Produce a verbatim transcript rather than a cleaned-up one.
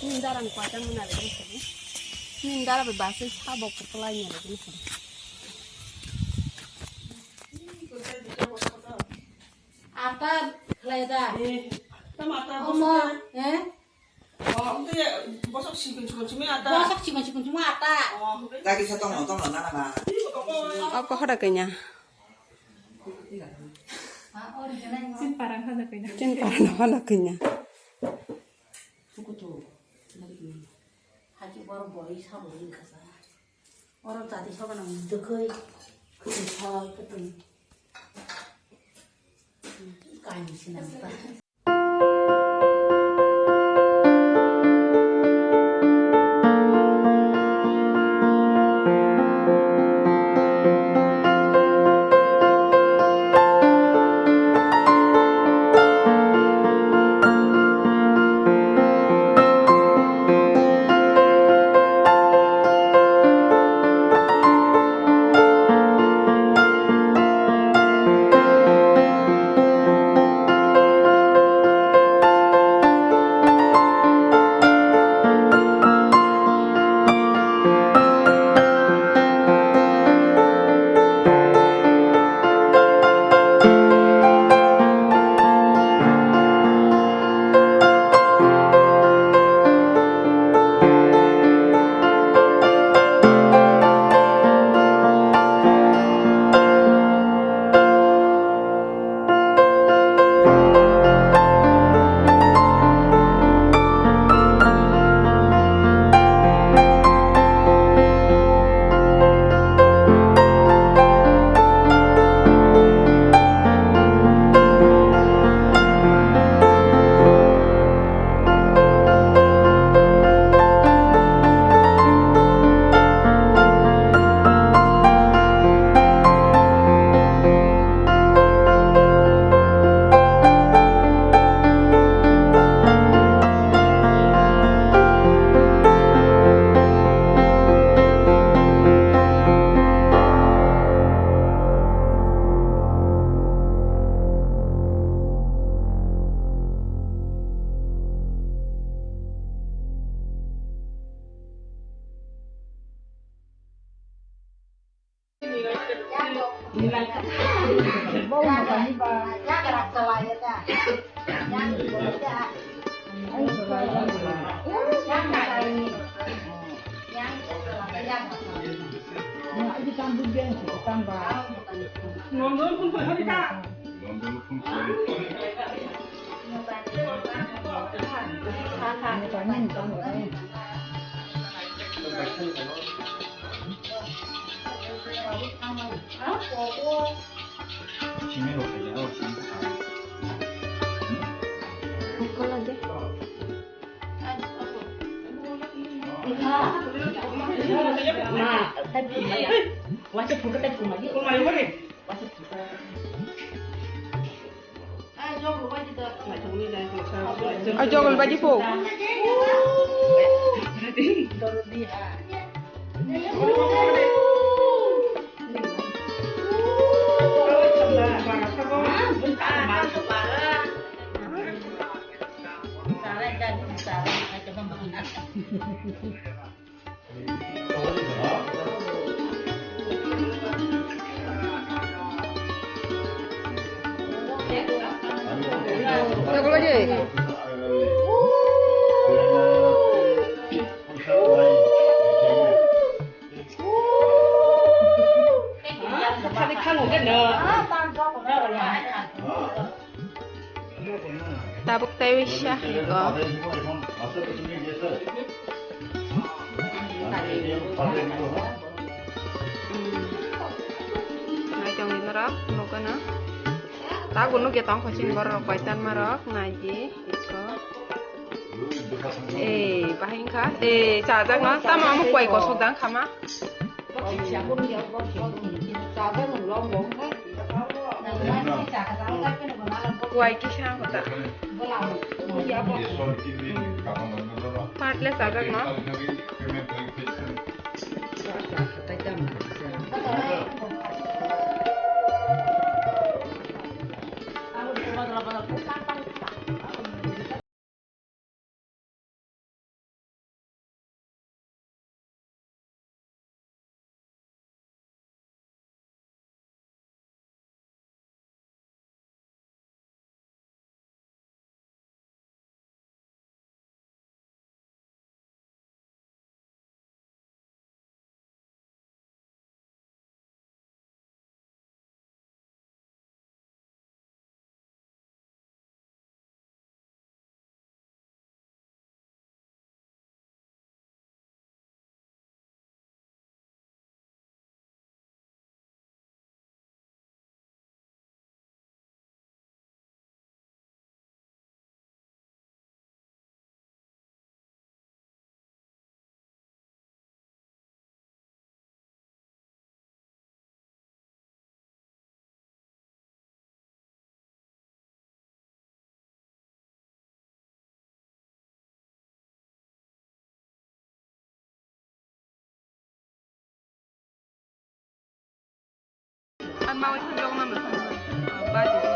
Nini dara ni koita muna le gini sini. Nini dara bai basai sabo kukulai ni le gini sini. Ata khlai da. Eh, tamo ata omo, bosok eh? Oh, hwnkhe bosok sikon sikon simi ata. Bosok sikon sikon simi ata. Oh, hwnkhe. Dagi sa tonglo, tonglo, nana na. Ih, kok, kok, kok. Oko hoda kanya. Chin parang hoda kanya. Chin parang hoda kanya. Haji bor boi sabo ring kasa. Oro tadi soba nang dukui. Kutui soi kutui. Kani sinang ta. A jogol baji po. Tabuk tei bisa ko. Nai tong di norok, nugo no. Tabuk nugya tong kho chini borok rok bai tanma rok, nai di iko. Eh, bahai wngkha. Eh, chajak no. Tamo amo kuai kosok dang khama. Kuai kisa hota. Partle chajak no. Mawi thang jok mama thang. Ba di.